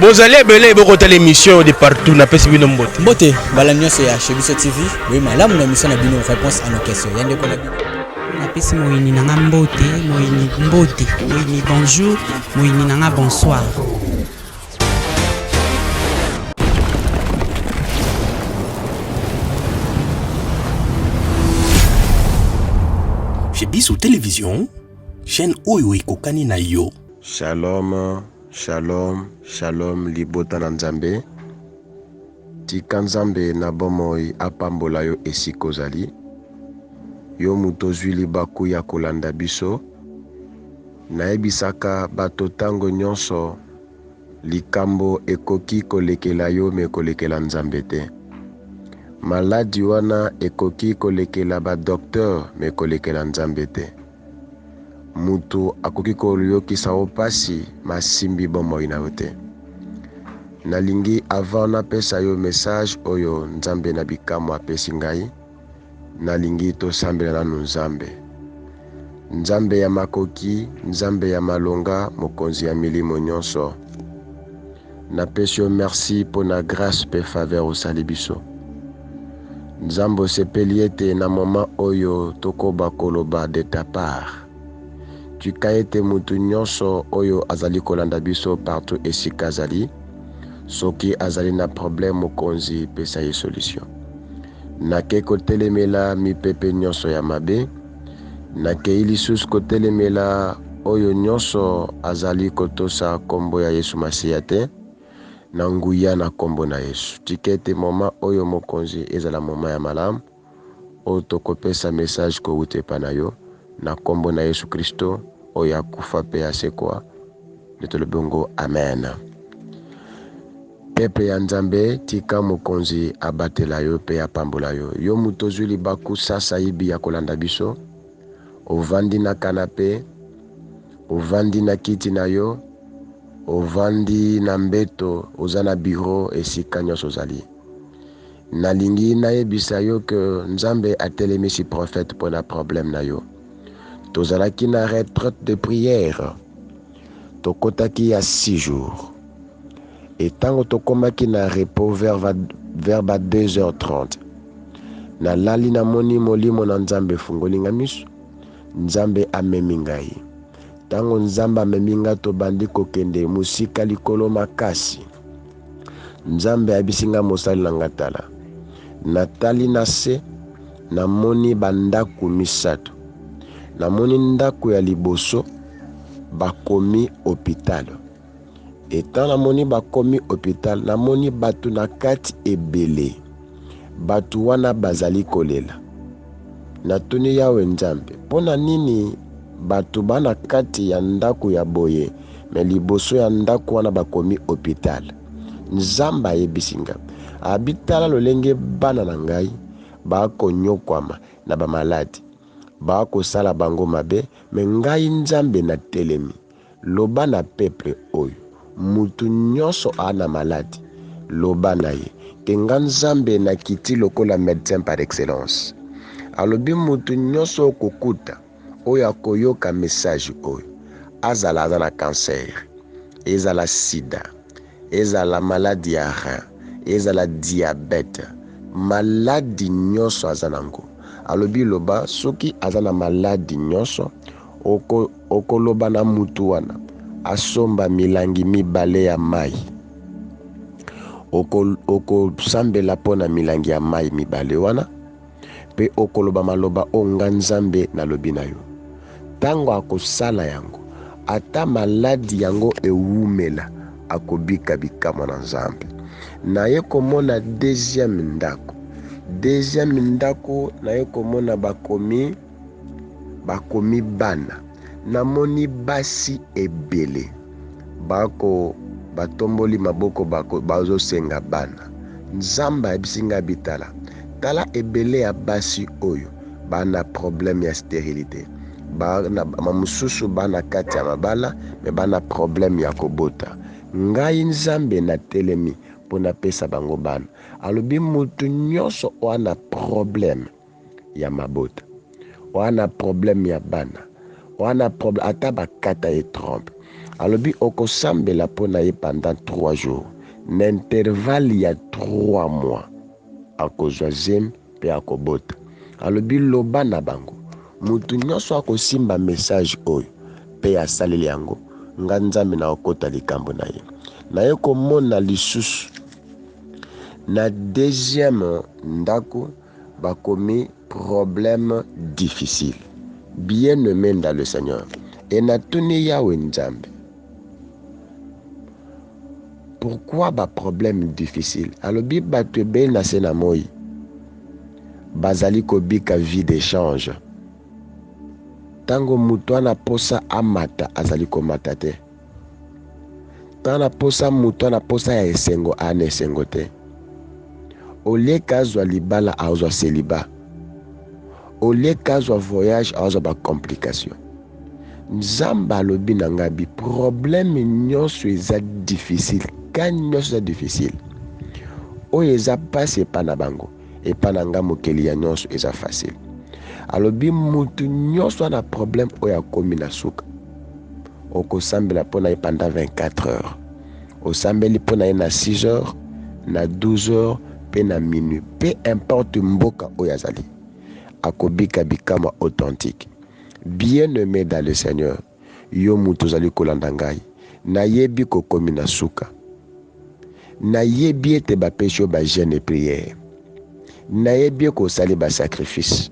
Bozali ebele bokotala émission de partout, napesi bino mbote. Mbote mbala nyonso ya chez biso TV, boye malamu na émission na bino réponse à nos questions. Ya ndeko na bino. Napesi moyini na nga mbote, moyini mbote, moyini bonjour, moyini na nga bonsoir. Chez Biso Télévision, chaîne oyo ekokani na yo. Shalom, shalom, shalom libota na Nzambe. Tika Nzambe na bomoi apambola yo esika ozali. Yo moto ozwi libaku ya kolanda biso. Nayebisaka bato tango nyonso likambo ekoki kolekela yo me kolekela Nzambe te. Maladi wana ekoki kolekela ba docteur me kolekela Nzambe te. Mutu akoki koyokisa yo pasi me asimbi bomoi na yo te. Nalingi avant napesa yo message oyo Nzambe na bikamwa apesi ngai, nalingi tosambela nanu Nzambe. Nzambe ya makoki, Nzambe ya malonga, mokonzi ya milimo nyonso. Napesi yo merci mpo na grace mpe faveur osali biso. Nzambe osepeli ete na moment oyo tokoba koloba de ta part. Tika ete mutu nyonso oyo azali kolanda biso partout esika azali, soki azali na problème mokonzi pesa ye solution. Nake kotelemela mipepe nyonso ya mabe, nakei lisusu kotelemela oyo nyonso azali kotosa kombo ya Yesu Masiya te, na nguya na kombo na Yesu. Tika ete moment oyo mokonzi ezala moment ya malamu oyo tokopesa message kowuta epa na yo, na kombo na Yesu Kristo oyo akufa pe asekwa, nde tolobi bongo amen. Pepe ya Nzambe, tika Mokonzi abatela yo pe apambola yo. Yo moto ozwi libaku sasaibi ya kolanda biso, ovandi na kanape, ovandi na kiti na yo, ovandi na mbeto, oza na bureau, esika nyonso ozali. Nalingi nayebisa yo que Nzambe atelemisi prophète pona problème na yo. Tozalaki na retraite de prière, tokotaki ya 6 jours. Et tango tokomaki na repos vers vers ba 2h30, nalali namoni molimo na Nzambe efungoli nga miso, Nzambe amemi ngai. Tango Nzambe amemi nga tobandi kokende mosika likolo makasi. Nzambe ayebisi nga mosali na nga tala. Natali na se, namoni ba ndaku misato. Namoni ndaku ya liboso bakomi hopital. Etant namoni bakomi hopital, namoni bato na kati ebele. Bato wana bazali kolela. Natuni Yawe Nzambe, mpo na nini bato ba na kati ya ndako ya boye, me liboso ya ndako wana bakomi hopital? Nzambe ayebisi nga, abi tala lolenge bana na ngai bakonyokwama na bamaladi, bakosala bango mabe, me ngai Nzambe natelemi. Loba na peuple oyo mutu nionso aa na malade loba na ye ke nga nzambe na kiti lokola medecin par excellence alobi mutu nionso okokuta oyo akoyoka message oyo azala aza na cancer ezala sida ezala malade ya rein ezala diabète maladi nionso aza nango alobi loba soki aza na maladi nionso oko Okoloba na mutu wana asomba milangi mibale ya mayi. Oko, okosambela mpo na milangi ya mayi mibale wana, mpe okoloba maloba oyo nga Nzambe nalobi na yo. Ntango akosala yango, ata maladi yango ewumela, akobika bikamwa na Nzambe. Naye komona deuxième ndako. Deuxième ndako, naye komona bakomi Bakomi bana. Namoni basi ebele bako batomboli maboko bako bazo senga bana. Nzambe ayebisi nga bitala tala ebele ya basi oyo ba na problème ya sterilite ba na ba mususu ba na kati ya mabala mais ba na problème ya kobota. Ngai Nzambe na telemi po na pesa bango bana. Alobi mutu nionso oa na problème ya mabota oa na problème ya bana oa na problème ata bakata ye trompe Alobi okosambela mpo na ye pendant 3 jours, na intervalle ya 3 mois akozwa zemi mpe akobota. Alobi loba na bango, mutu nyonso akosimba message oyo mpe asaleli yango, nga Nzambe nakokota likambo na ye. Naye komona lisusu na deuxième ndako bakomi problème difficile. Bien aimé dans le Seigneur. Et natuni Yahweh Nzambe, pourquoi ba problème difficile? Alobi bato ebele na se na moi bazali kobika vie d'échange. Tango moto ana posa amata azali komata te. Tango na posa moto ana posa ya esengo ana esengo te. Olie kazwa libala azwa célibat. Olie kazwa voyage azwa ba complication. Nzambe alobi na nga bi problème nyonso eza difficile, ka nyonso eza difficile. Oyo eza pasi epa na bango, epa na nga mokeli ya nyonso eza facile. Alobi mutu nyonso ana problème oyo akomi na suka. Okosambela mpo na ye pendant 24 heures. Osambeli mpo na ye na 6 heures, na 12 heures pe na minuit. Peu importe mboka oyo azali, akobika bikamwa authentique. Bien-aimé dans le Seigneur, yo mutu ozali kolanda ngai, nayebi kokomi na suka. Nayebi ete bapesi yo ba jeûne et prière. Nayebi kosali ba sacrifice.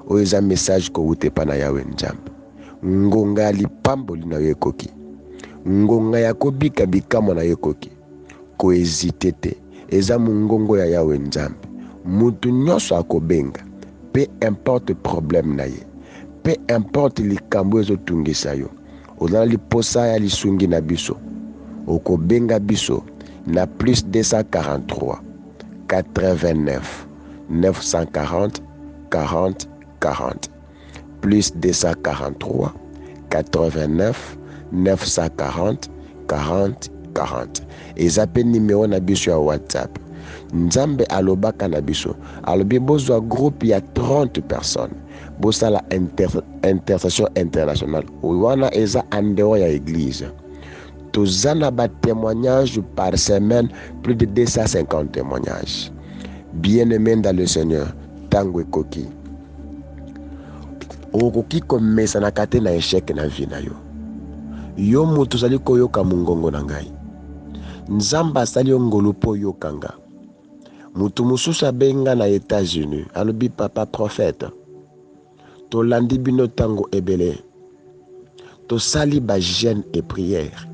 Oyo eza message kowuta epa na Yahweh Nzambe. Ngonga ya lipamboli na yo ekoki. Ngonga ya kobika bikamwa na yo ekoki. Kohésite te. Eza mongongo ya Yahweh Nzambe. Mutu nyonso akobenga, peu importe problème na ye, peu importe likambo ezotungisa yo, oza na liposa ya lisungi na biso, okobenga biso na plus 243 89 940 40 40, plus 243 89 940 40 40. Eza pe numéro na biso ya WhatsApp. Nzambe alobaka na biso, alobi bozwa groupe ya 30 personnes, bosala intercession internationale. Wana eza en dehors ya église. Toza na ba témoignages par semaine, plus de 250 témoignages. Bien-aimé dans le Seigneur, tango ekoki. Okoki komesanaka te na échec na vie na yo. Yo moto ozali koyoka mongongo na ngai. Nzambe asali yo ngolu mpo oyoka nga. Moto mosusu abenga na États-Unis, alobi papa prophète, tolandi bino tango ebele. Tosali ba jeûne et prière.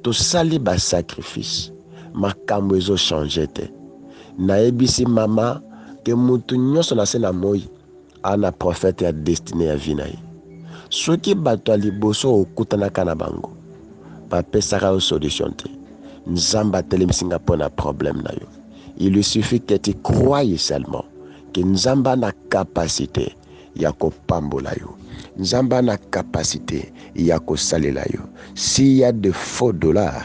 Tosali ba sacrifice. Makambo ezo changer te. Nayebisi mama ke mutu nyonso na se na moi ana prophète ya destinée ya vie na ye. Soki bato ya liboso okutanaka na bango, bapesaka yo solution te. Nzambe atelemisi nga mpo na problème na yo. Il lui suffit que tu croyes seulement que Nzambe ana capacité ya kopambola yo. Nzambe ana capacité ya kosalela yo. S'il y a de faux dollars,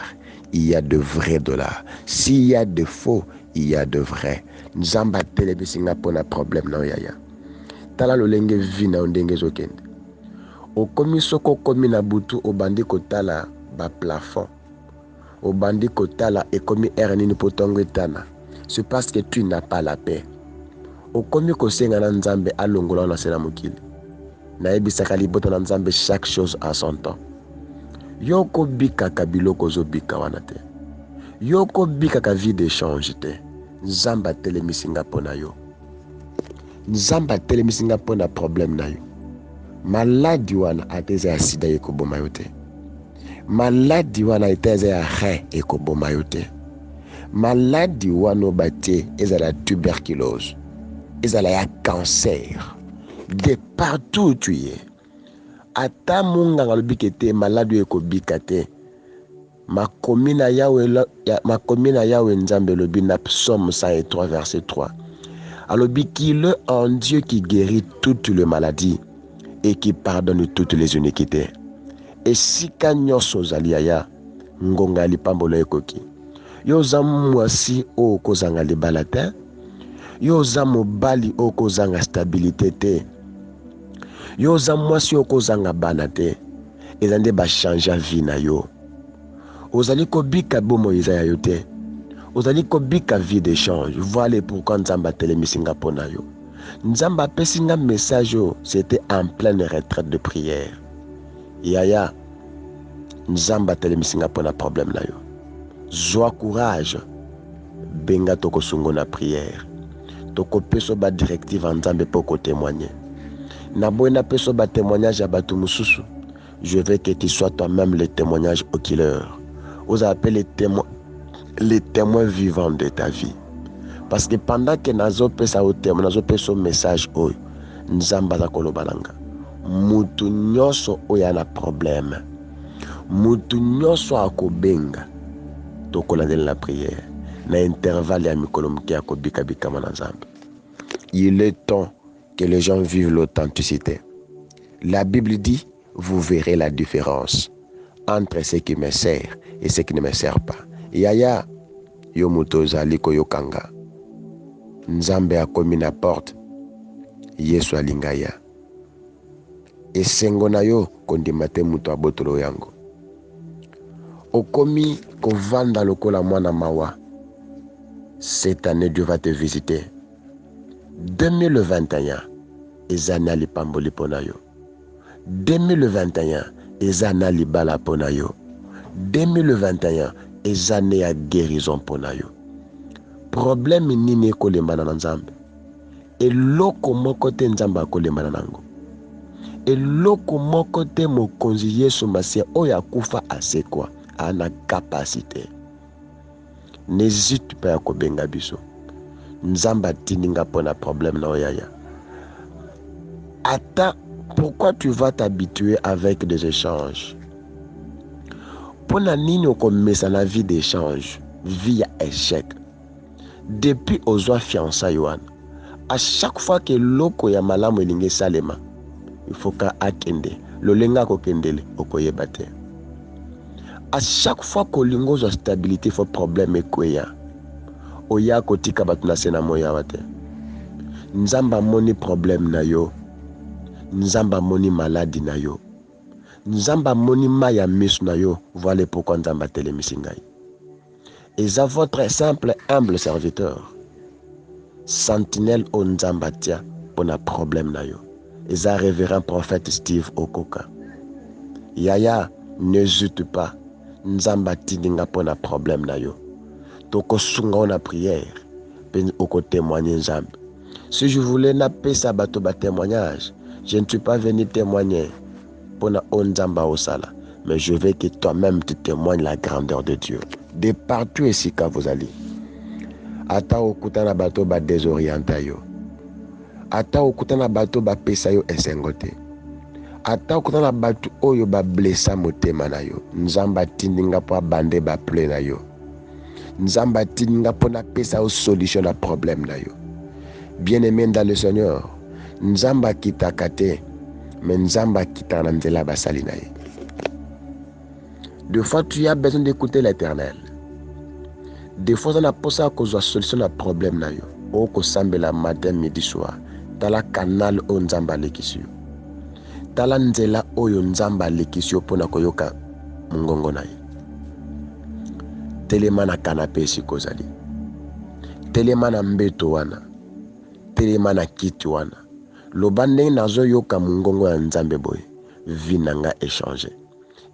il y a de vrais dollars. S'il y a de faux, il y a de vrais. Nzambe atelemisi nga mpo na problème na yo yaya. Tala lolenge vie na yo ndenge ezokende. Okomi soko okomi na butu obandi kotala ba plafond. Obandi kotala ekomi heure nini po tongo etana. C'est parce que tu n'as pas la paix. Okomi kosenga na Nzambe alongola na se na mokili. Nayebisaka libota na Nzambe chaque chose à son temps. Yo kobikaka biloko ozobika wana te. Yo kobikaka vie d'échange te. Nzambe atelemisi nga mpo na yo. Nzambe atelemisi nga mpo na problème na yo. Maladi wana ata eza ya sida ekoboma yo te. Maladi wana ata eza ya rein ekoboma yo te. Maladi wana batie ezala ya tuberculose, ezala ya cancer, de partout où tu es. Ata munganga alobi ke te maladi oyo ekobika te. Makomi na Yahweh, makomi na Yahweh Nzambe elobi na Psaume 103 verset 3. Alobi qu'il est en Dieu qui guérit toutes les maladies et qui pardonne toutes les iniquités. Esika nyonso ozali yaya, ngonga ya lipambolo ekoki. Yo oza mwasi oyo okozanga libala te. Yo oza mobali oyo okozanga stabilité te. Yo oza mwasi oyo okozanga bana te. Eza nde ba changea vie na yo. Ozali kobika bomoi eza ya yo te. Ozali kobika vie d'echange. Voilà pourquoi Nzambe atelemisi nga mpo na yo. Nzambe apesi nga message oyo, c'était en pleine retraite de prière. Yaya, Nzambe atelemisi nga mpo na problème na yo. Zwa courage, benga tokosungo na prière. Tokopesa ba directive ya Nzambe mpo kotémoigner. Naboyi napesa ba témoignage ya bato mosusu. Je veux que tu sois toi-même le témoignage oculaire. Vous appelez les témoins, les témoins vivants de ta vie. Parce que pendant que nazopesa yo témoin, nazopesa yo message oyo, Nzambe aza koloba na nga. Mutu nyonso oyo ana problème, mutu nyonso akobenga, tokolandela na prière na intervalle ya mikolo moke ya kobikabikama na Nzambe. Il est temps que les gens vivent l'authenticité. La Bible dit, vous verrez la différence entre ce qui me sert et ce qui ne me sert pas. Yaya, yo moto ozali koyokanga. Nzambe akomi na porte. Yesu alinga ya. Esengo na yo kondima te moto abotolo yango. Okomi kovanda lokola mwana mawa. Cette année, Dieu va te visiter. 2021 eza na lipamboli mpo na yo. 2021 eza na libala mpo na yo. 2021 eza ne ya guérison mpo na yo. Problème nini ekolembana na Nzambe? Eloko moko te Nzambe akolembana nango. Eloko moko te mokonzi Yesu Masiya oyo akufa asekwa ana capacité. N'hésite pas ya kobenga biso. Nzambe atindi nga mpo na problème na oyo yaya. Ata pourquoi tu vas t'habituer avec des échanges? Mpo na nini okomesa na vie d'échange, vie ya échec? Depuis ozwa fiançailles wana, à chaque fois que eloko ya malamu elingi esalema, il faut ka akende. Lolenge akokendele okoyeba te. À chaque fois kolingo ozwa stabilité, il faut problème ekweya. Oya kotika bato na se na moi awa te. Nzambe amoni problème na yo. Nzambe amoni maladie na yo. Nzambe amoni mai ya miso na yo. Voilà pourquoi Nzambe atelemisi ngai. Eza votre simple humble serviteur. Sentinelle oyo Nzambe atia mpona problème na yo. Eza révérend prophète Steve Okoka. Yaya, n'hésite pas. Nzambe atindi nga mpona problème na yo. Tokosunga yo na prière mpe okotémoigner Nzambe. Si je voulais napesa bato ba témoignage, je ne suis pas venu témoigner mpona oyo Nzambe aosala. Mais je veux que toi-même tu témoignes la grandeur de Dieu. De partout esika vozali. Ata okutana bato ba désorienta yo. Ata okutana bato bapesa yo esengo te. Ata okutana bato oyo bablessa motema na yo. Nzambe atindi nga mpo abande ba plaies na yo. Nzambe atindi nga mpo napesa yo solution na problème na yo. Bien-aimé dans le Seigneur, Nzambe akitaka te, mais Nzambe akitaka na nzela ya basali na ye. Des fois, tu as besoin d'écouter l'Éternel. Des fois, oza na posa ya kozwa solution na problème na yo. Okosambela matin, midi, soir. Tala canal oyo Nzambe alekisi yo. Tala nzela oyo Nzambe alekisi yo mpona koyoka mongongo na ye. Telema na canapé esika ozali. Telema na mbeto wana. Telema na kiti wana. Loba ndenge nazoyoka mongongo ya Nzambe boye. Vie na nga échange.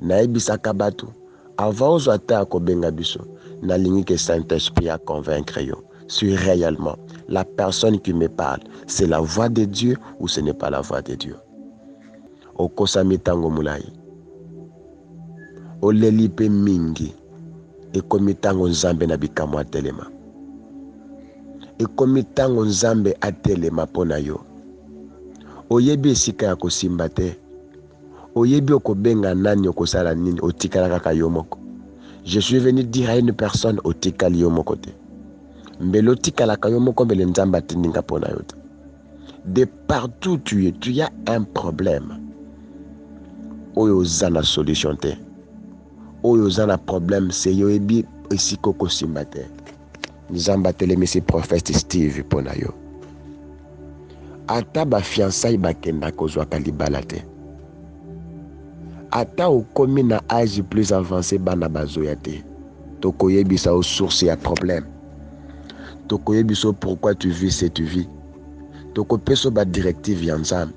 Nayebisaka bato avant ozwa ata ya kobenga biso, nalingi ke Saint-Esprit a convaincre yo si réellement la personne qui me parle, c'est la voix de Dieu ou ce n'est pas la voix de Dieu. Okosami ntango molai, oleli mpe mingi, ekomi ntango Nzambe na bikamwa atelema. Ekomi ntango Nzambe atelema mpo na yo. Oyebi esika ya kosimba te. Oyebi okobenga nani, okosala nini, otikala kaka yo moko. Je suis venu dire à une personne, otikali yo moko te. Mbele otikalaka yo moko, mbele Nzambe atindi nga mpo na yo te. De partout tu es, tu as un problème. Oyo oza na solution te. Oyo oza na problème, se yo oyebi esika okosimba te. Nzambe atelemisi prophète Steve mpo na yo. Ata ba fiançailles bakenda kozwaka libala te. Ata okomi na age plus avance bana bazoya te. Tokoyebisa yo source ya problème. Tokoyebisa yo pourquoi tu vis cette vie. Tokopesa yo ba directives ya Nzambe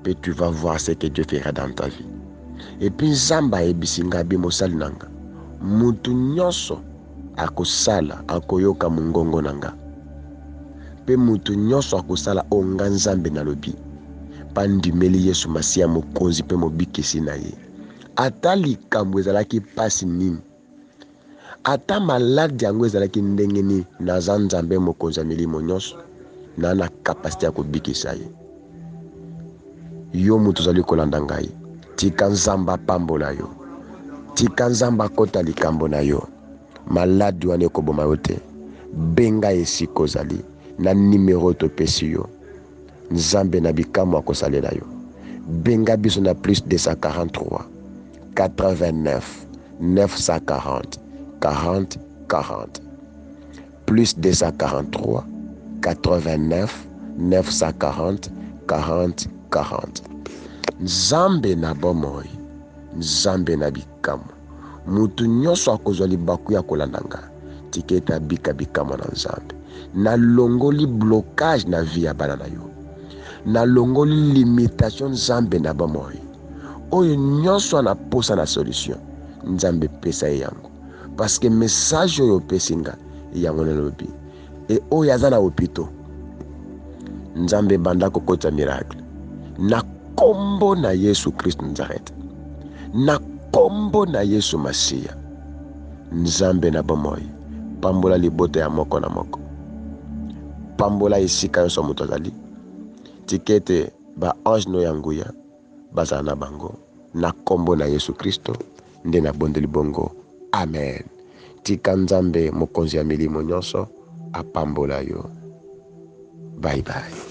pe tu vas voir ce que Dieu fera dans ta vie. Et puis Nzambe ayebisi nga abi mosali na nga mutu nyonso akosala akoyoka mongongo na nga pe mutu nyonso akosala oyo nga Nzambe nalobi pe andimeli Yesu Masiya Mokonzi pe Mobikisi na ye. Ata likambo ezalaki pasi nini, ata maladi yango ezalaki ndenge nini, naza Nzambe Mokonzi ya milimo nyonso, naa na capacite ya kobikisa ye. Yo moto ozali kolanda ngai, tika Nzambe apambola yo. Tika Nzambe akota likambo na yo. Maladi wana ekoboma yo te. Benga esika ozali na nimero oyo topesi yo. Nzambe na bikamwa akosalela yo. Benga biso na plus 243 89 940 40 40. Plus 243 89 940 40 40. Nzambe na bomoi, Nzambe na bikamwa. Moto nyonso akozwa libaku ya kolanda nga, tika ete abika bikamwa na Nzambe. Nalongoli blocage na vie ya bana na yo. Nalongoli limitation Nzambe na bomoi. Oyo nyonso ana posa na solution, Nzambe pesa ye yango. Parce que message oyo opesi nga, yango nalobi. E oyo aza na hopitaux, Nzambe banda kokotisa miracle na kombo na Yesu Christ Nazareth, na kombo na Yesu Masiya. Nzambe na bomoi, pambola libota ya moko na moko, pambola esika nyonso moto azali. Tika ete ba ange no ya nguya bazala na bango na kombo na Yesu Kristo nde nabondeli bongo, amen. Tika Nzambe mokonzi ya milimo nyonso apambola yo. Bye bye.